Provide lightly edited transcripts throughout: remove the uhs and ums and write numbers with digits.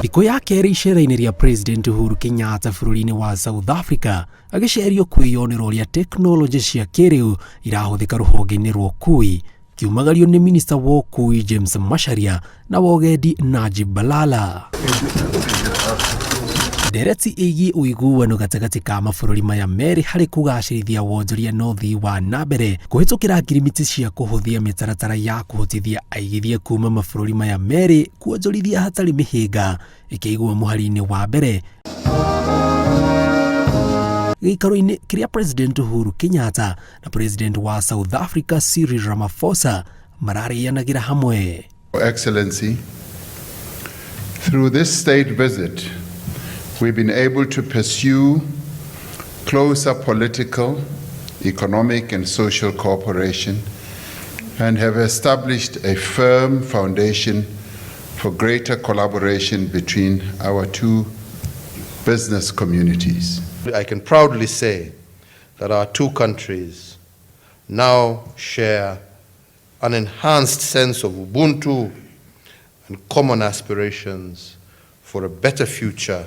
Thikũ ya kerĩ icera-inĩ rĩa President Uhuru Kenyatta bũrũri-inĩ wa South Africa agĩcerio kwĩyonera ũrĩa tekinoronjĩ cia kĩrĩu irahũthĩka rũhonge-inĩ rwa ũkui kiumagario nĩ minista wa ũkui James Macharia na wa ũgendi Najib Balala. Ndereti ĩgiĩ ũiguano gatagatĩ ka mabũrũri maya merĩ harĩ kũgacĩrithia wonjoria na ũthii wa na mbere kũhĩtũkĩra ngirimiti cia kũhũthia mĩtaratara ya kũhotithia aigithia kuma mabũrũri maya merĩ kuonjorithia hatarĩ mĩhĩnga ĩkĩigwo mũhari-inĩ wa mbere gĩikaro-inĩ kĩrĩa President Uhuru Kenyatta na President wa South Africa Cyril Ramaphosa mararĩanagĩra hamwe. Your Excellency, through this state visit, we've been able to pursue closer political, economic, and social cooperation and have established a firm foundation for greater collaboration between our two business communities. I can proudly say that our two countries now share an enhanced sense of Ubuntu and common aspirations for a better future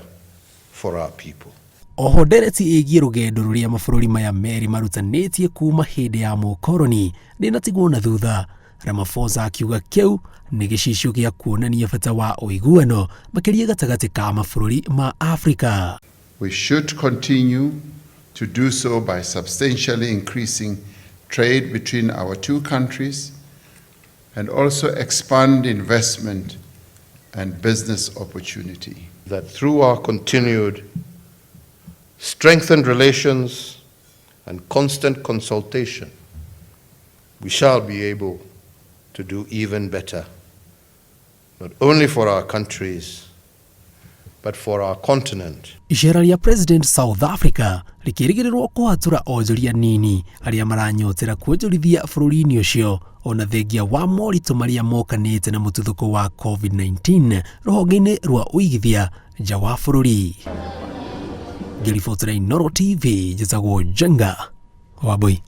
for our people. Oho ndereti ĩgiĩ rũgendo rũrĩa mabũrũri maya merĩ marutanĩtie kuma hĩndĩ ya mũkoroni ndĩnatigwo na thutha. Ramaphosa akiuga kĩu nĩ gĩcicio gĩa kuonania bata wa ũiguano makĩria gatagatĩ ka mabũrũri ma Afrika. We should continue to do so by substantially increasing trade between our two countries and also expand investment and business opportunity. That through our continued strengthened relations and constant consultation, we shall be able to do even better, not only for our countries, but for our continent. Icera rĩa President South Africa rĩkĩrĩgĩrĩrwo kũhatũra onjoria nini arĩa maranyotera kuonjorithia bũrũri-inĩ ũcio ona thengia wa moritũ marĩa mokanĩte na mũtuthũko wa COVID-19 rũhonge-inĩ rwa ũigithia nja wa bũrũri. Ngĩribotera Inooro TV, njĩtagwo Njenga Wambui.